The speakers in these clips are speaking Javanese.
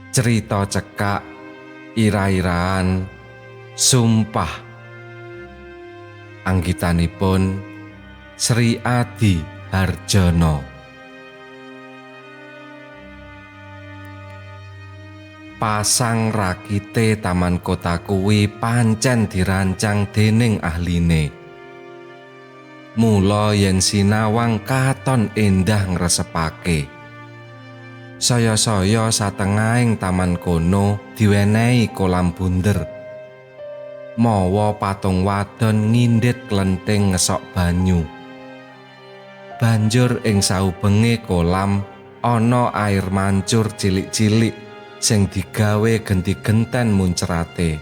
Crita cekak ira-iraan sumpah. Anggitanipun Sri Adi Harjono. Pasang rakite taman kota kuwi pancen dirancang dening ahline. Mula yen sinawang katon endah ngresepake. Saya-saya satengahing taman kono diwenehi kolam bunder. Mawa patung wadon ngindhit klenthing ngesok banyu. Banjur ing saubenge kolam ana air mancur cilik-cilik sing digawe genti-genten muncrate.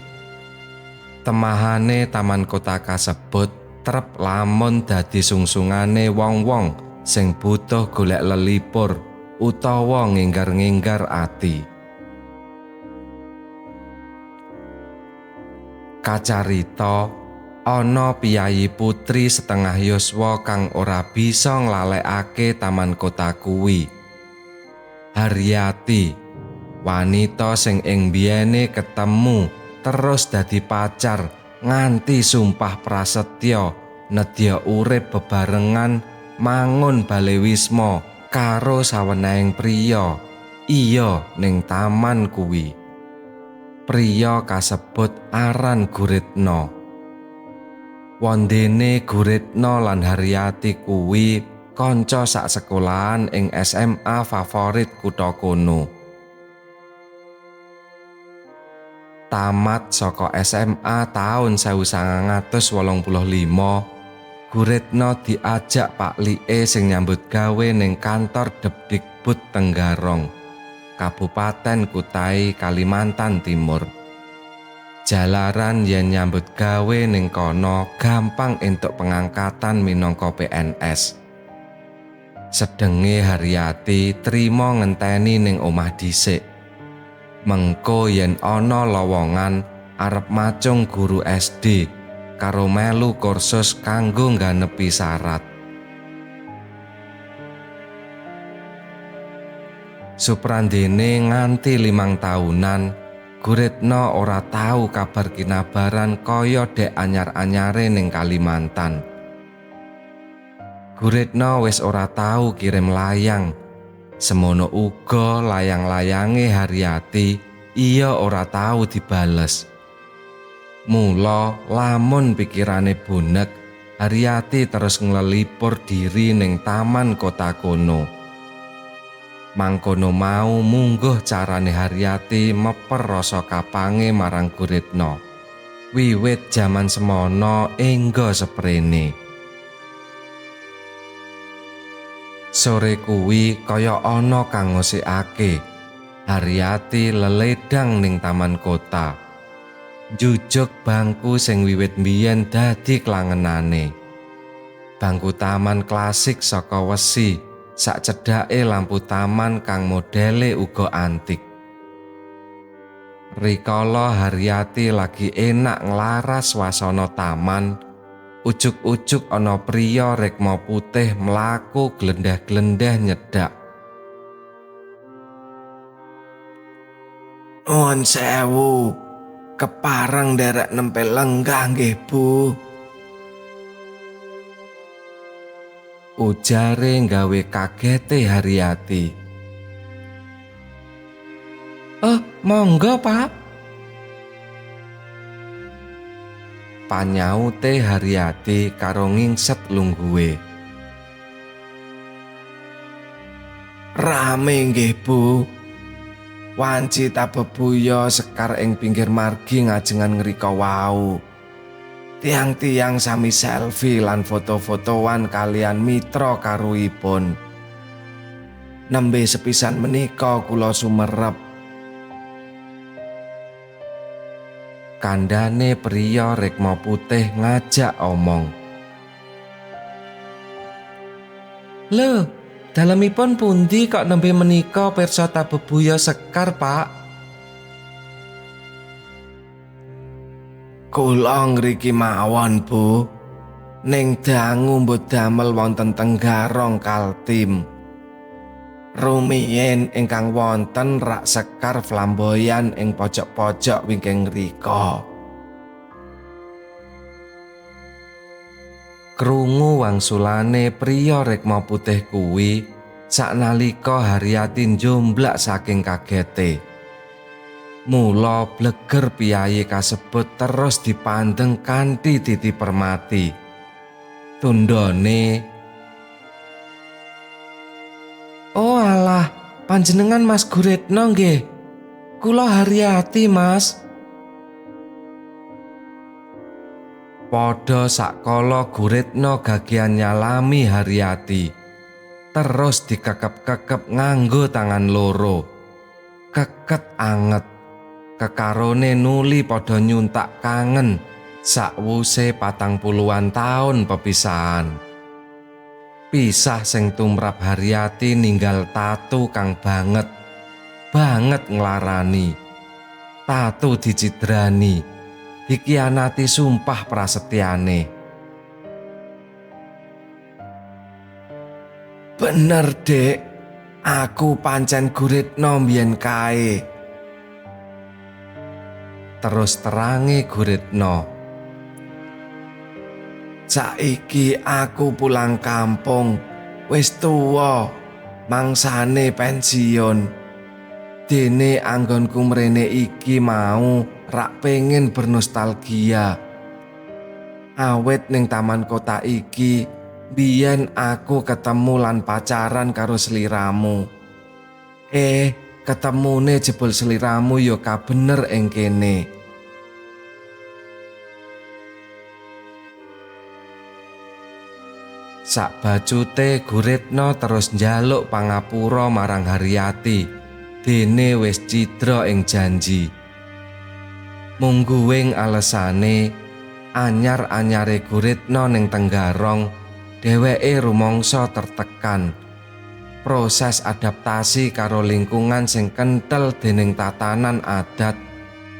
Temahane taman kota kasebut trep lamun dadi sungsungane wong-wong sing butuh golek lelipur utawa nginggar-nginggar ati. Kacarita ana piyayi putri setengah yuswa kang ora bisa nglalekake taman kota kuwi. Haryati, wanita sing ing biyene ketemu terus dadi pacar nganti sumpah prasetya nedya urip bebarengan mangun bale wisma karo sawenehing priya. Iya ning taman kuwi. Priya kasebut aran Guritno. Wondene Guritno lan Haryati kuwi kanca sak sekolahan ing SMA favorit kutha kono. Tamat saka SMA taun 1985, Guritno diajak Pak Like sing nyambut gawe ning kantor Depdikbud Tenggarong, Kabupaten Kutai, Kalimantan Timur. Jalaran yen nyambut gawe ning kono gampang entuk pengangkatan minangka PNS. Sedenge Haryati trima ngenteni ning omah dhisik. Mengko yen ana lowongan arep macung guru SD karo melu kursus kanggo ngganepi syarat. Suprandene nganti 5 tahunan, Guritno ora tau kabar kinabaran kaya dek anyar-anyare ning Kalimantan. Guritno wis ora tau kirim layang. Semono uga layang-layange Haryati iya ora tau dibales. Mula lamun pikirane bonek, Haryati terus nglelipur diri ning taman kota kono. Mangkono mau mungguh carane Haryati meper rasa kapange marang Guritno. Wiwit jaman semono engga seprene. Sore kuwi kaya ana kang ngosikake. Haryati leledang ning taman kota. Njujuk bangku sing wiwit mbiyen dadi klangenane. Bangku taman klasik saka wesi, sak cedhake lampu taman kang modele uga antik. Rikala Haryati lagi enak nglaras swasana taman, ujug-ujug ana priya rekma putih mlaku glendeh-glendeh nyedak. Nuwun sewu, kepareng nderek nempe lenggah nggih, Bu. Ujare nggawe kagete Haryati. "Oh, monggo, Pak." Panyaute Haryati karo ngingset lungguhe. "Rame nggih, Bu. Wanci tabebuya sekar ing pinggir margi ngajengan ngrika wau. Tiang-tiang sami selfie lan foto-fotoan kalian mitra karuipun. Nembe sepisan menika kula sumerep." Kandhane priya rekma putih ngajak omong. "Lho, dalemipun pundi kok nembe menika pirsa tabebuya sekar, Pak?" "Kula ngriki mawon, Bu. Ning dangu mbok damel wonten Tenggarong Kaltim. Rumiyin ingkang wonten rak sekar flamboyan ing pojok-pojok wingking rika. Krungu wangsulane priya rikma putih kuwi saknalika Haryati njomblak saking kagete. Mula bleger piyayi kasebut terus dipandeng kanthi titi permati. Tundhone, "Oh alah, panjenengan Mas Guritno nggih. Kula Haryati, Mas." Padha sakala Guritno gagian nyalami Haryati, terus dikekep-kekep nganggo tangan loro. Keket anget. Kekarone nuli padha nyuntak kangen sakwuse 40-an taun pepisahan. Pisah sing tumrap Haryati ninggal tatu kang banget banget nglarani. Tatu dicidrani, dikhianati sumpah prasetyane. Bener, Dek, aku pancen Guritno mbiyen kae. Terus terange Guritno, saiki aku pulang kampung, wis tuwa, mangsane pensiun. Dene anggonku mrene iki mau rak pengen bernostalgia. Awit ning taman kota iki, biyen aku ketemu lan pacaran karo sliramu. Ketemune jebul sliramu ya kabener ing kene. Sakbacute Guritno terus njaluk pangapura marang Haryati, dene wis cidra ing janji. Mungguwing alesane anyar-anyare Guritno ning Tenggarong, dheweke rumangsa tertekan. Proses adaptasi karo lingkungan sing kenthel dening tatanan adat,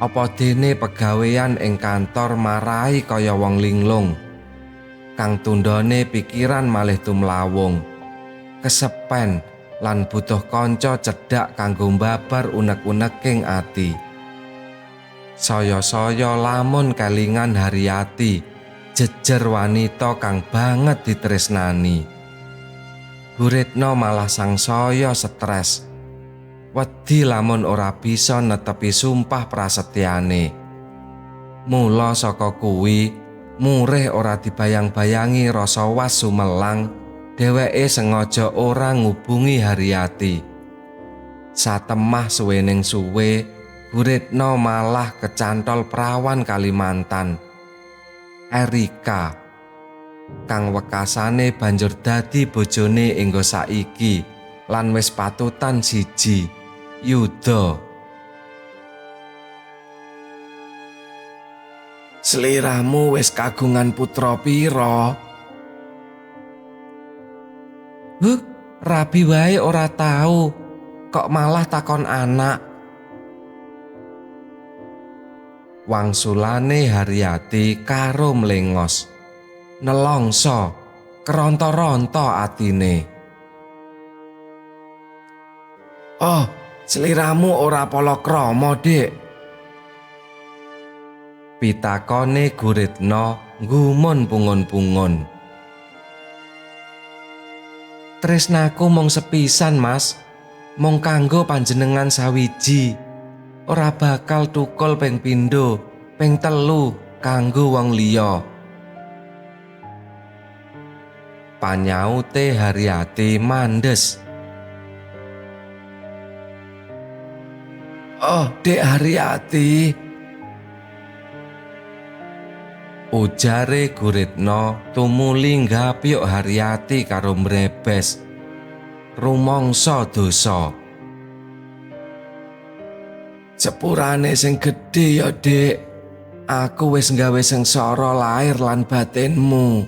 apa dene pegawean ing kantor marai kaya wong linglung. Kang tundhone pikiran malih tumlawung, kesepen lan butuh kanca cedhak kanggo mbabar unek-uneking ati. Saya-saya lamun kelingan Haryati, jejer wanita kang banget ditresnani. Guritno malah sangsaya stres. Wedi lamun ora bisa netepi sumpah prasetyane. Mula saka kuwi, murih ora dibayang-bayangi rasa was sumelang, dheweke sengaja ora ngubungi Haryati. Satemah suwening suwe, Guritno malah kecantol prawan Kalimantan, Erika, kang wekasane banjur dadi bojone enggo saiki lan wis patutan siji, Yuda. Sliramu wis kagungan putra pira? Huh, rabi wae ora tau, kok malah takon anak. Wangsulane Haryati karo mlengos, nelongso, keronto-ronto atine. Oh, sliramu ora palakrama, Dik. Pitakone Guritno nggumun pungun-pungun. Tresnaku mung sepisan, Mas. Mung kanggo panjenengan sawiji. Ora bakal tukul ping pindho, ping telu kanggo wong liya. Panyaute Haryati mandes. Oh, Dek Haryati, ujare Guritno tumuli nggapyuk Haryati karo mrebes. Rumangsa dosa. Sepurane sing gedhe ya, Dik. Aku wis nggawe sengsara lahir lan batinmu.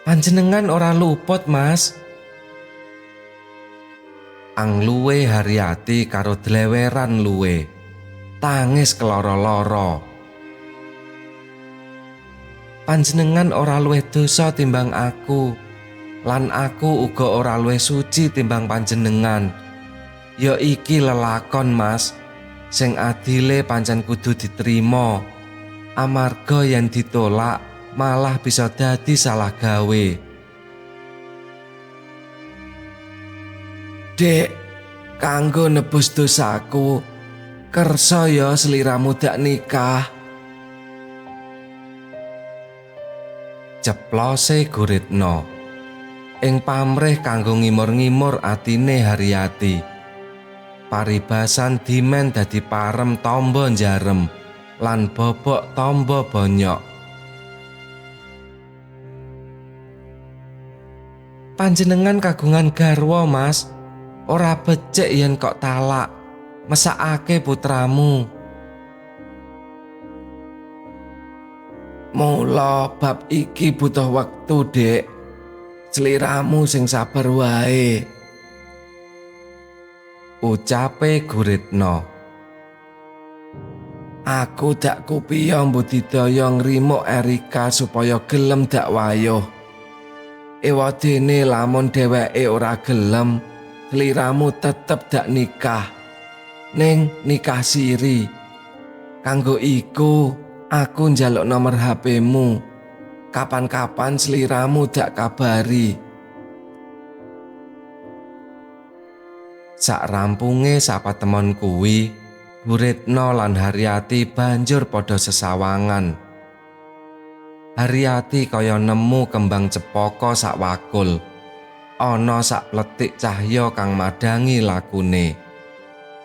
Panjenengan ora luput, Mas. Angluwe Haryati karo dleweran luwe. Tangis keloro-loro. Panjenengan ora luwih dosa timbang aku. Lan aku uga ora luwih suci timbang panjenengan. Ya iki lelakon, Mas, sing adile pancen kudu diterima. Amarga yen ditolak malah bisa dadi salah gawe. Dek, kanggo nebus dosaku, kersa ya sliramu dak nikah. Ceplose Guritno ing pamrih kanggo ngimur-ngimur atine Haryati. Paribasan dimen dadi parem tombo njarem lan bobok tombo bonyok. Panjenengan kagungan garwa, Mas. Ora becik yen kok talak. Mesakake putramu. Mula bab iki butuh wektu, Dek. Sliramu sing sabar wae, ucape Guritno. Aku dak kupiya mbudidaya ngrimo Erika supaya gelem dak wayuh. Ewadene lamun dheweke ora gelem, sliramu tetep dak nikah. Ning nikah siri. Kanggo iku aku njaluk nomor HP-mu. Kapan-kapan sliramu dak kabari. Sak rampunge sapatemon kuwi, Guritno lan Haryati banjur padha sesawangan. Haryati kaya nemu kembang cepaka sak wakul. Ana sak pletik cahya kang madangi lakune.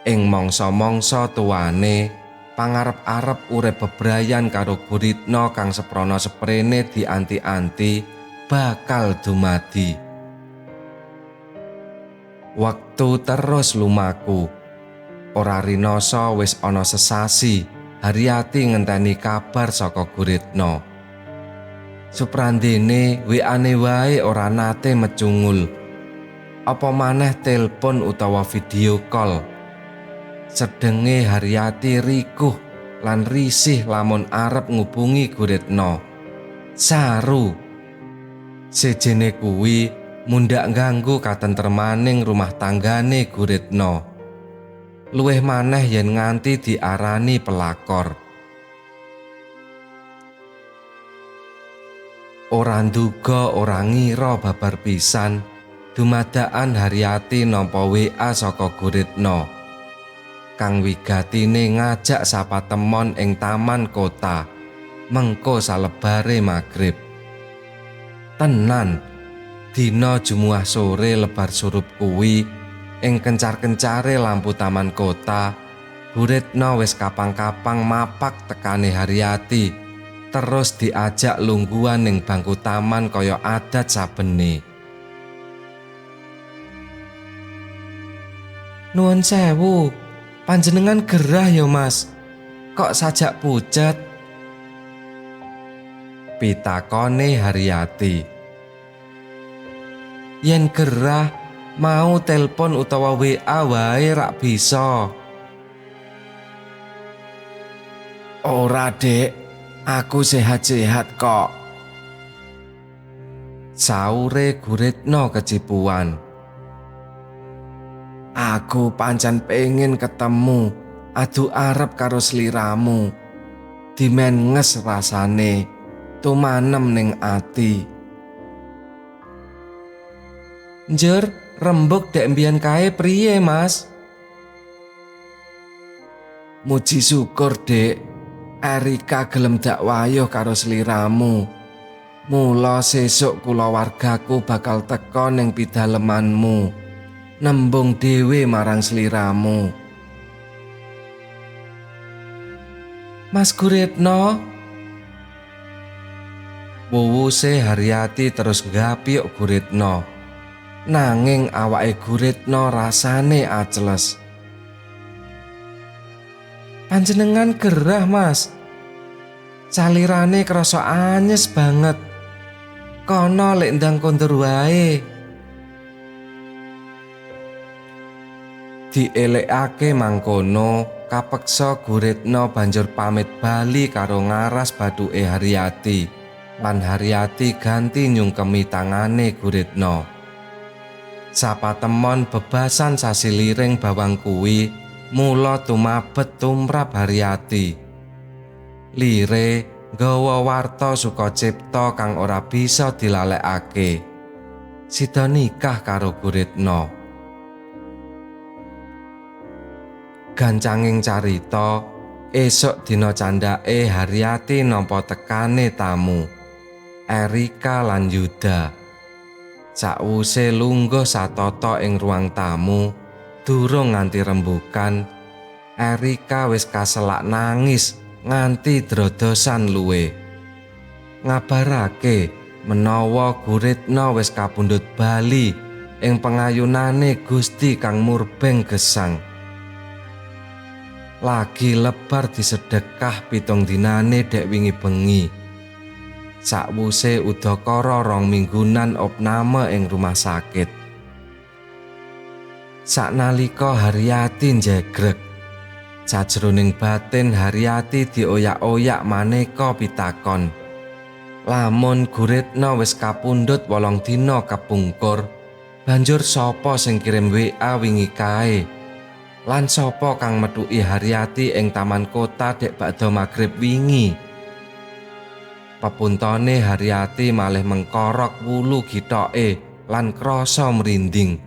Ing mangsa-mangsa tuane, pangarep-arep urip bebrayan karo Guritno kang seprana seprene dianti-anti bakal dumadi. Wektu terus lumaku. Ora rinasa wis ana sesasi Haryati ngenteni kabar saka Guritno. Suprandene WA-ne wae ora nate mecungul. Apa maneh telpon utawa video call. Sedenge Haryati rikuh lan risih lamun arep ngubungi Guritno. Saru. Sejene kuwi mundhak ganggu katentremaning rumah tanggane Guritno. Luwih maneh yen nganti diarani pelakor. Ora nduga ora ngira babar pisan dumadakan Haryati nampa WA saka Guritno kang wigatine ngajak sapatemon ing taman kota mengko salebare magrib. Tenan, dina Jumuah sore lebar surup kuwi ing kencar-kencare lampu taman kota, Guritno wis kapang-kapang mapak tekane Haryati, terus diajak lungguhan ning bangku taman kaya adat sabene. Nuwun sewu, panjenengan gerah ya, Mas? Kok sajak pucet? Pitakone Haryati. Yen gerah mau telpon utawa WA wae rak bisa. Ora, Dek, aku sehat-sehat kok, saure Guritno kecipuan. Aku pancen pengen ketemu, adu arep karo sliramu. Dimen nges rasane, tumanem ning ati. Njur rembug dek mbiyen kae priye, Mas? Muji syukur, Dek, Erika gelem dak wayuh karo sliramu. Mula sesuk kulawargaku bakal teka ning pidalemanmu, nembung dhewe marang sliramu. Mas Guritno. Wuwuse Haryati terus gapyuk Guritno. Nanging awake Guritno rasane acles. Panjenengan gerah, Mas. Salirane krasa anyes banget. Kono lek ndang kondur wae. Dielekake mangkono, kapeksa Guritno banjur pamit bali karo ngaras bathuke Haryati. Lan Haryati ganti nyungkemi tangane Guritno. Sapatemon bebasan sasiliring bawang kuwi mula tumabet tumrap Haryati. Lire nggawa warta sukacipta kang ora bisa dilalekake. Sida nikah karo Guritno. Gancanging carita, esuk dina candhake Haryati nampa tekane tamu, Erika lan Yuda. Sakwuse lungguh satata ing ruang tamu, durung nganti rembukan, Erika wis kaselak nangis nganti drodosan luwe. Ngabarake menawa Guritno wis kapundhut bali ing pengayunane Gusti kang murbeng gesang. Lagi lebar disedekah 7 dinane dek wingi bengi. Sakwuse udakara 2 minggunan opname ing rumah sakit. Saknalika Haryati njegreg, sajroning batin Haryati dioyak-oyak maneka pitakon. Lamun Guritno wis kapundhut 8 dina kepungkur, banjur sapa sing kirim WA wingi kae? Lan sapa kang methuki Haryati ing taman kota dek bakda magrib wingi? Pepuntone Haryati malih mengkorok wulu githoke lan krasa mrinding.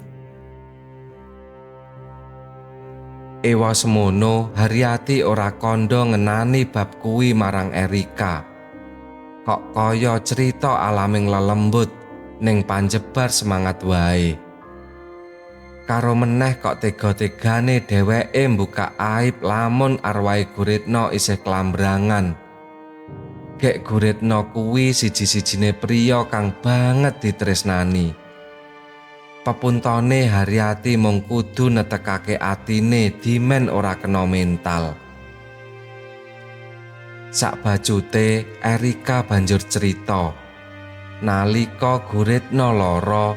Ewa semono Haryati ora kandha ngenani bab kuwi marang Erika. Kok kaya crita alaming lelembut ning panjebar semangat wae. Karo meneh kok tega-tegane dheweke mbuka aib lamun arwahe Guritno isih klambrangan. Gek Guritno kuwi siji-sijine priya kang banget ditresnani. Pepuntone Haryati mung kudu netekake atine dimen ora kena mental. Sakbacute Erika banjur crita. Nalika Guritno lara,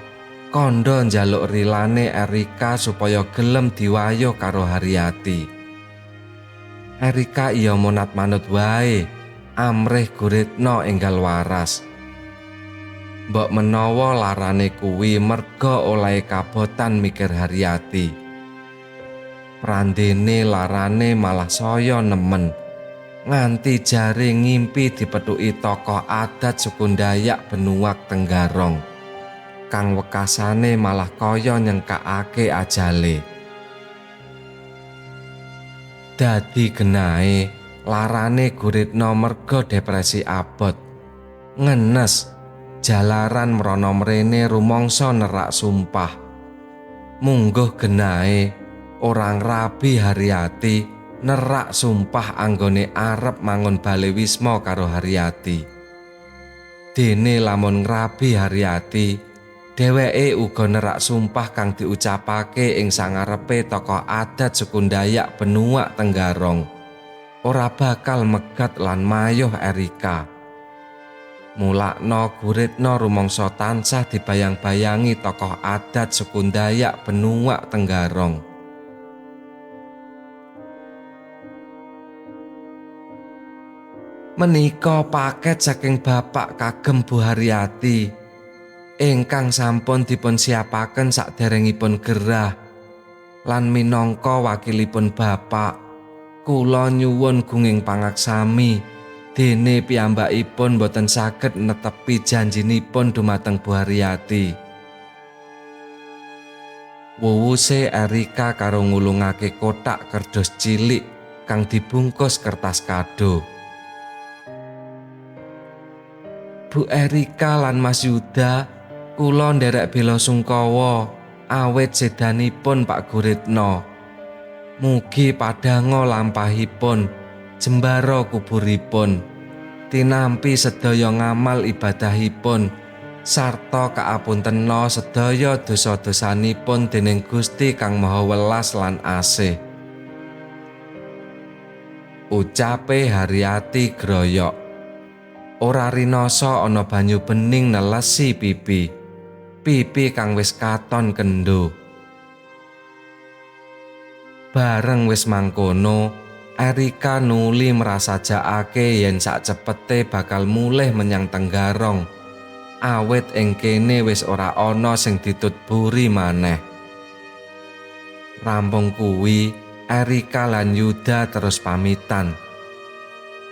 kandha njaluk rilane Erika supaya gelem diwayuh karo Haryati. Erika iya monat manut wae, amrih Guritno enggal waras. Mbok menawa larane kuwi merga olehe kabotan mikir Haryati. Prandene larane malah saya nemen, nganti jare ngimpi dipethuki tokoh adat suku Dayak Benuak Tenggarong, kang wekasane malah kaya nyengkakake ajale. Dadi genahe larane Guritno merga depresi abot, ngenes, jalaran mrono mrene rumangsa nerak sumpah. Mungguh genahe orang rabi Haryati nerak sumpah anggone arep mangun bale wisma karo Haryati. Dene lamun ngrabi Haryati, dheweke uga nerak sumpah kang diucapake ing sangarepe tokoh adat suku Dayak Benuak Tenggarong. Ora bakal megat lan mayuh Erika. Mulakno Guritno rumangsa tansah dibayang-bayangi tokoh adat suku Dayak Benuak Tenggarong. Menika paket saking bapak kagem Bu Haryati ingkang sampun dipun siapaken saderengipun gerah lan minangka wakilipun bapak, kula nyuwun gunging pangaksami dene piyambakipun boten saged netepi janjinipun dumateng Bu Haryati. Wuwuse Erika karo ngulungake kotak kerdus cilik kang dibungkus kertas kado. Bu Erika lan Mas Yuda, kula nderek bela sungkawa awit sedanipun Pak Guritno. Mugi padhango lampahipun, jembara kuburipun, tinampi sedaya ngamal ibadahipun, sarta kaapuntena sedaya dosa-dosanipun dening Gusti Kang Maha Welas lan Asih. Ucape Haryati groyok. Ora rinasa ana banyu bening nelesi pipi. Pipi kang wis katon kendho. Bareng wis mangkono, Erika nuli mrasajakake yen sakcepete bakal mulih menyang Tenggarong. Awit ing kene wis ora ana sing ditut buri maneh. Rampung kuwi, Erika lan Yuda terus pamitan.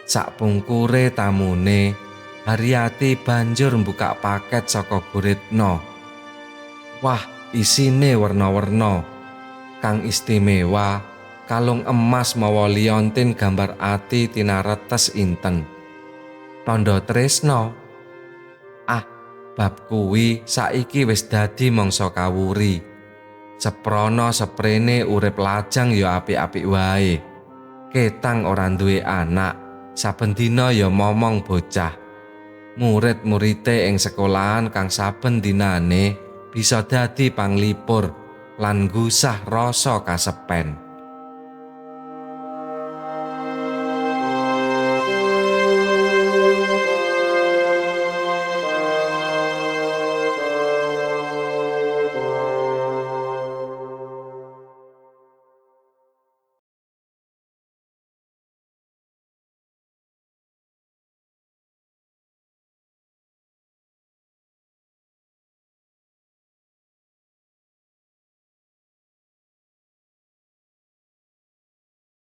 Sakpungkure tamune, Haryati banjur mbuka paket saka Guritno. Wah, isine werna-werna. Kang istimewa, kalung emas mawa liontin gambar ati tinaretes inten. Tandha tresna. Ah, bab kuwi saiki wis dadi mangsa kawuri. Seprana seprene urip lajang ya apik-apik wae. Ketang ora duwe anak, saben dina ya momong bocah. Murid-murite ing sekolahan kang saben dinane bisa dadi panglipur lan gusah rasa kasepen.